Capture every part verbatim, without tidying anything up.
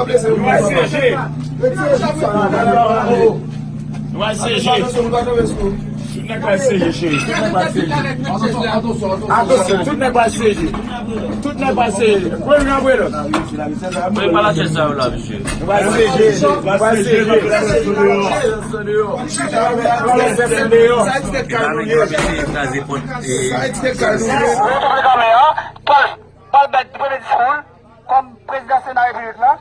Nou al siyeje. Nou al siyeje. Tout nèg pral siyeje, cheri. Tout nèg pral siyeje. Atansyon, tout nèg pral siyeje. Tout nèg pral siyeje. Premye apre lòt. Mwen pa lachèz sa yo la, mesye. Nou pral siyeje. Nou pral siyeje. Sa eksplike kay nou ye. Sa eksplike kay nou ye. Pral, pral bay premye diskou l kòm prezidan Sena Repiblik la.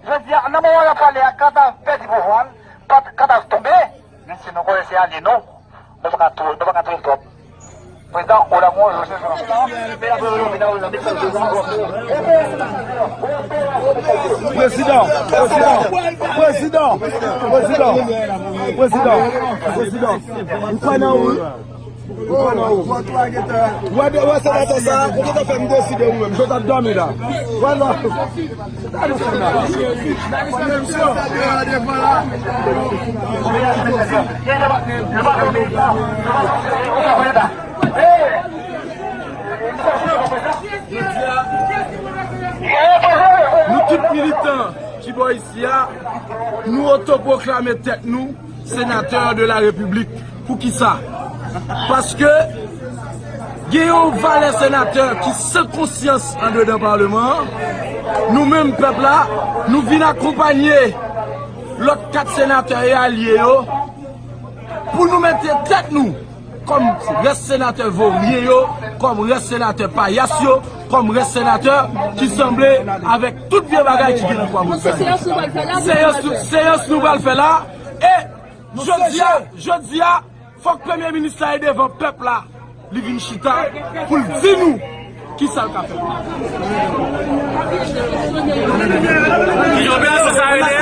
Jodi a, nan moman y ap pale a, Kadav pèdi pouvwa l, Kadav tonbe, men si nou konnen se alye nou, nou pa ka tou, nou pa ka touye l twòp. Prezidan, ou la mwen, Prezidan, prezidan, prezidan, prezidan, prezidan, prezidan, ou kwè nan ou? Ou kwè nan ou? Ou wè de, ou wè senatè sa, ou gentan fè m deside ou menm, jodi a dòmi la. Wè non. Nou tout militan ki bò isi a, nou otopwoklame tèt nou senatè de la repiblik. Poukisa? Paske gen yon valè senatè ki san konsyans andedan palman an. Nou menm pèp la, nou vin akonpanye lòt kat senatè e alye yo pou nou mete tèt nou kòm rès senatè voryen yo, kòm rès senatè payas yo, kòm rès senatè ki sanble avèk tout vye bagay ki gen nan Kwaboudsay. Seyans nou, seyans nou pral fè la, e jodi a, jodi a, fòk premye minis la e devan pèp la, li vin chita pou l di nou kisa l ka fè. Kijan operasyon sa rele?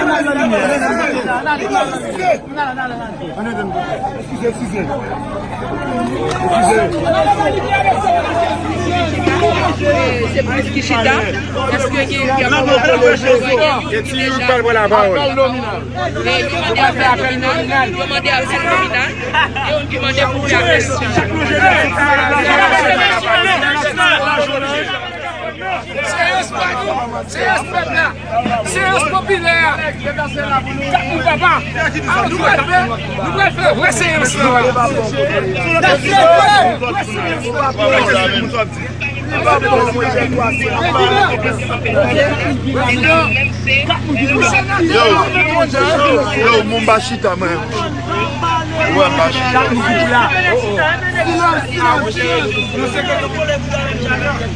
Eskize, eskize. Eskize. Se plis ki chita. Èske gen, gen... Eti, ou pral pran lapawòl. Yo mande apèl nominal. Yo mande apèl nominal. Yo mande pou fè apèl nominal. Seyans pa nou, seyans pèp la, seyans popilè a. Kat moun papa, a, nou pral fè, nou pral fè vrè seyans la. Vrè seyans la. Yo, yo, moun ba chita, man. Wè, ba chita.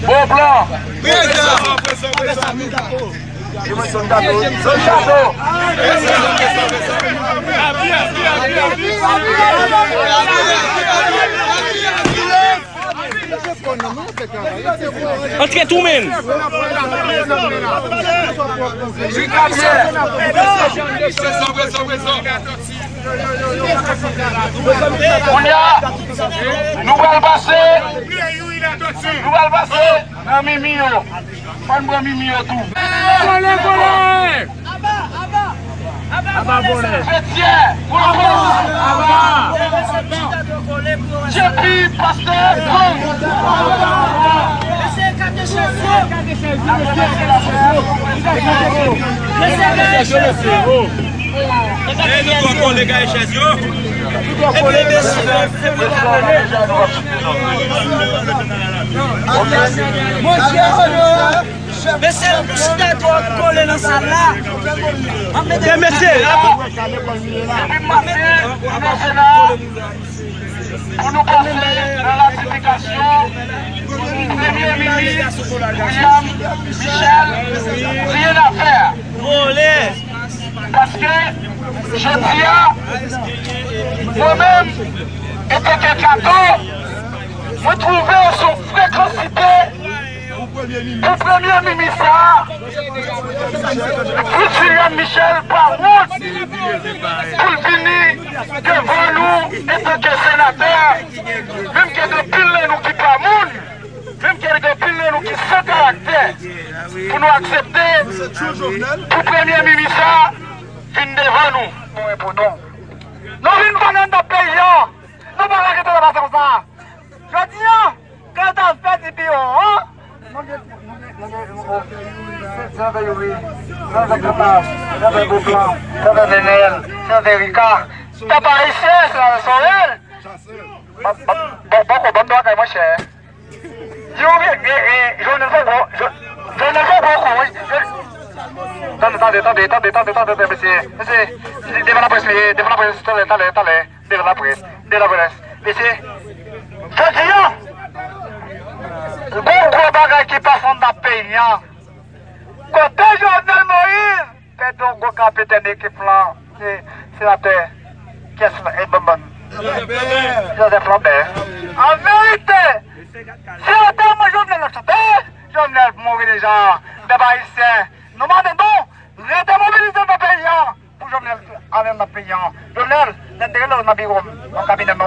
Bon plan. Antre tou menm. Kounye a, nou pral pase, nou pral pase nan mimi yo. Ann pran mimi yo tou. Vòlè, vòlè! Aba vòlè! Fetyè! Aba! Aba! J P, pastè, gang! Mesye, kate chèz yo! Mesye, kate chèz yo! E nou twò kole kay chèz yo. Epi mesye yo, epi la kole. Mesye, nou chita twò kole nan sal la. Ann mete mesye. Pou nou pase nan ratifikasyon Premye Minis William Michel, Rien à faire. Paske, jodi a, mwen menm, antanke Kato, mwen twouve w se yon frekansite pou premye minis sa a, William Michel pa wont pou l vini devan nou antanke senatè, menm ke gen anpil nan nou ki pa moun, menm ke gen anpil nan nou ki san karaktè, pou nou aksepte pou premye minis sa a vin devan nou. Nou e pou nou. Nou vin pale anndan peyi a. Nou pa ka kite sa pase konsa. Jodi a, Kadav pèdi biwo an. Sèvè Youri, sèvè Kapas, sèvè Boplan, sèvè Nenel, sèvè Rika. Pèp ayisyen, sèvè Sorel. Bon, bon, bon, bon, bon, bon bagay, monchè. Youri, e, e, Jovenel fè gwo, Jo-, Jovenel fè gwo kou, wi. Tande, tande, tande, tande, mesye. Mesye, devan laprès li ye, devan laprès, talè, talè, talè, devan laprès, devan laprès. Mesye, jodi a, gon gwo bagay ki pase anndan peyi a. Kote Jovenel Moïse? Pèdi yon gwo kapitèn ekip lan, se senatè Kyès lan, e, Banbann. Joseph Lambert. An verite, senatè mwen Jovenel ap chante, Jovenel mouri deja. Pèp ayisyen, nou mande nou, rete mobilize nan peyi a pou Jovenel ale nan peyi a. Jovenel, nèg te rele w nan biwo m, nan kabinè m,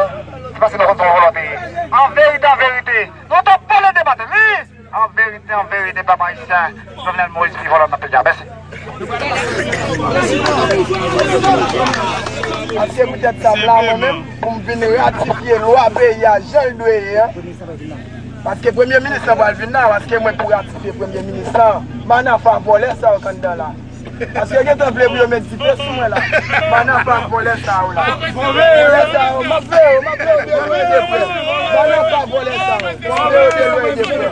se paske nou konn se yon vòlò te ye. An verite, an verite, nou t ap pale de Martelly. An verite, an verite, pèp ayisyen, Jovenel Moïse pi vòlò nan peyi a. Mèsi. Paske poutèt sa m la, mwen menm, pou m vin ratifye lwa peyi a jan l dwe ye a. Paske premye minis lan pral vin la, paske mwen pou ratifye premye minis lan. Manafa vòlè sa yo k anndan la. Paske yo gentan vle pou yo met dife sou mwen la. Manafa vòlè sa yo la. Vòlè sa yo, m ap veye yo, m ap veye yo de lwen de prè. Manafa vòlè sa yo, m ap veye yo de lwen de prè.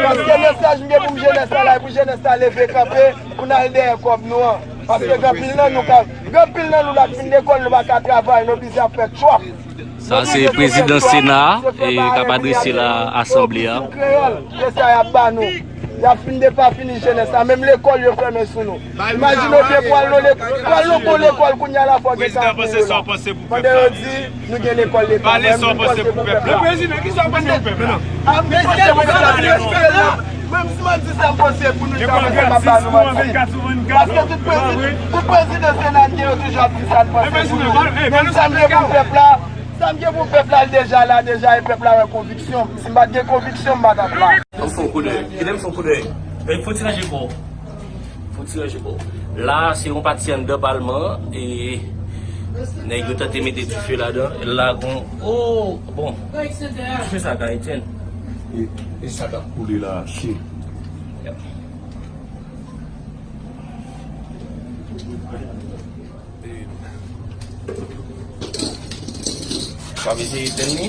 Paske mesaj m gen pou m jenès la la, e pou jenès la leve kanpe, pou n al dèyè kòb nou an. Paske gen anpil nan nou ka, gen anpil nan nou la k fin lekòl, nou pa ka travay, nou oblije ap fè tchòp. Sa se prezidan Sena a, e k ap adrese la asanble a. Kreyòl, se sa y ap ba nou. Y ap fin depafini jenès la, menm lekòl yo fèmen sou nou. Imajine w te pral nan lek-, pral nan bon lekòl kounye a la fò gen katreven dola. Pandan yo di nou gen lekòl leta, mwen m panse pou pèp la. Prezidan, kisa w panse pou pèp la? A, m panse pou pèp la. Menm si mwen di sa m panse pou nou, sa mwen fè m ap ba nou manti. Paske tout prezidan, tout prezidan Sena n gen yo toujou ap di sa n panse pou yo. Menm sa m gen pou pèp la, sa m gen pou pèp la, l deja la, deja, e pèp la wè konviksyon m. Si m pa t gen konviksyon, m pa t ap la. Ann fè yon koudèy. Kite m fè yon koudèy. E, fò ti ranje kò w. Fò ti ranje kò w. La, se yon pati anndan palman an, e nèg yo tante mete dife ladan. La, gon, o, bon. Dife sa ka etenn. E, e sa k ap koule la, se. W ap eseye etenn li?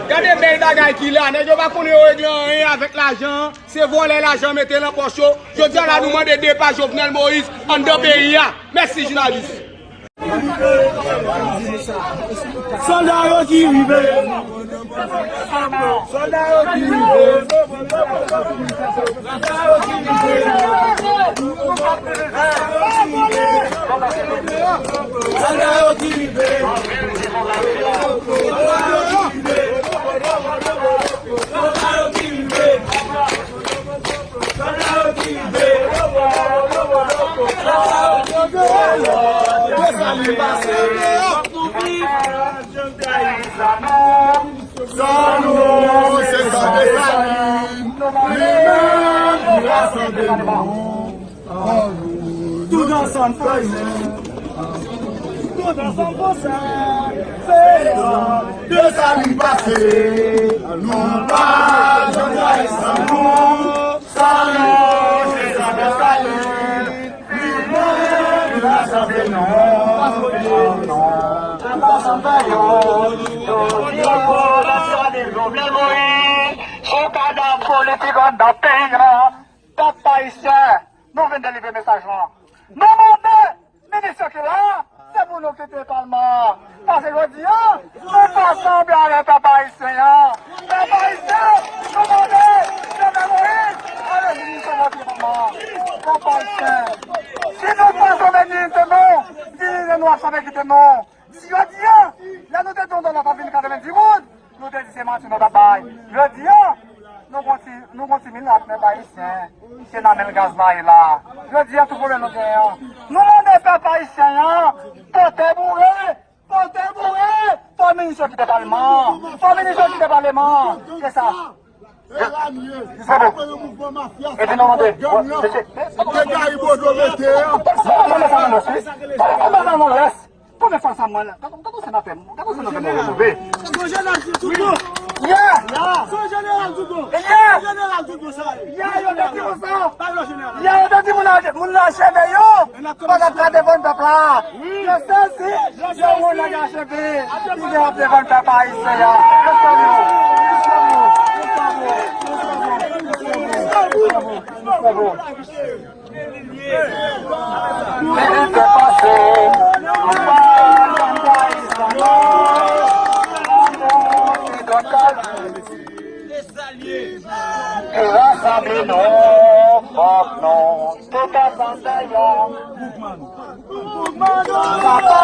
Gade bèl bagay ki la, nèg yo pa konnen yo regle anyen avèk lajan, se vòlè lajan mete nan pòch yo. Jodi a la nou mande depa Jovenel Moïse anndan peyi a. Mèsi jounalis. Sòlda yo ki rive. Sòlda yo ki rive. Sòlda yo ki rive. Desalin pase. San nou, se sa Desalin. Li menm ki rasanble nou. Tout ansanm fè youn. Tout ansanm panse. Desalin pase. Nou pa janm trayi san nou. San nou, se sa Desalin. Li menm ki rasanble nou. Tout ansanm fè youn. Jodi a, Jovenel Moïse, sou kadav politik anndan peyi a. Pèp ayisyen, nou vin delivre mesaj lan. Nou mande minis yo ki la, se pou nou kite palman an. Paske jodi a, nou pa sanble avèk pèp ayisyen an. Pèp ayisyen, nou mande Jovenel Moïse ale vini sove palman an. Pèp ayisyen, si nou pa sove diyite nou, diyite nou ap sove kite nou. Si jodi a, lè nou te di yon dòla t ap vin katrevenndis goud, nou te di se manti nou t ap bay. Jodi a, nou gon ti, nou gon ti milat, men pa ayisyen, se nan men l gaz la ye la. Jodi a, tout pwoblèm nou genyen an. Nou mande pèp ayisyen an, pote boure, pote boure, fò minis yo kite palman, fò minis yo kite paleman. Se sa. Epi nou mande, mesye, se Gary Bodeau mete an. Ban nou sa nan lès, wi. Ban nou sa nan lès. Move fwa sa mwen la. Gade yon senatè, gade yon senatè move move. Son jeneral Toutou. Yeah! Son jeneral Toutou. Yeah! Jeneral Toutou sa ye. Yeah, yo te di konsa. Pa yo jeneral. Yeah, yo te di moun la, moun la cheve yo. Pa t ap ka defann pèp la. Yo sezi, yo moun la cheve. Ki gen ap defann pèp ayisyen an. Yo salye w. Yo salye w. Yo salye w. Milite pase, nou pa janm trayi sa non. Lanmou ki donn lavi. E rasanble nou, fòk nou tout ansanm fè yon. Sa pa